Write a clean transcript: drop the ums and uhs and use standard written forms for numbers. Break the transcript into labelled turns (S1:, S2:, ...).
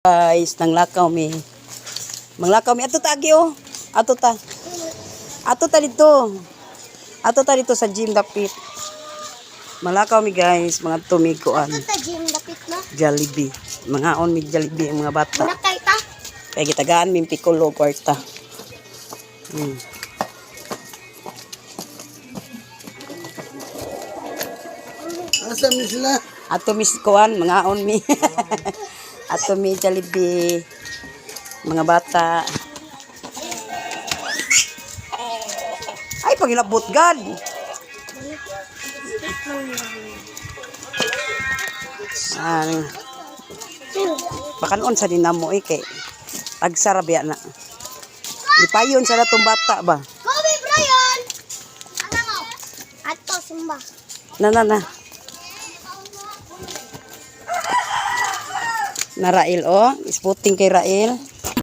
S1: Guys, nanglakaw mi. Manglakaw mi ato ta agi oh. Ato ta. Ato ta dito. Ato ta dito sa gym dapit. Manglakaw mi, guys, mga tumiguan.
S2: Ito ta gym dapit na.
S1: Jollibee. Mga on mi Jollibee ang mga bata.
S2: Nakay ta.
S1: Kaya gitagaan mi piccolo kwarta.
S3: Asa mi sila?
S1: Ato mi kuan, mga on mi. Ato mi Jollibee. Mga bata. Ay, pangilabot God. Ah, baka noon sa dinamo eh kay agsara biya na. Lipayon sa natong bata ba?
S2: Kobe Bryant. Ano mo? Ato simba.
S1: Na na na. Na Rael oh, isputing kay Rael.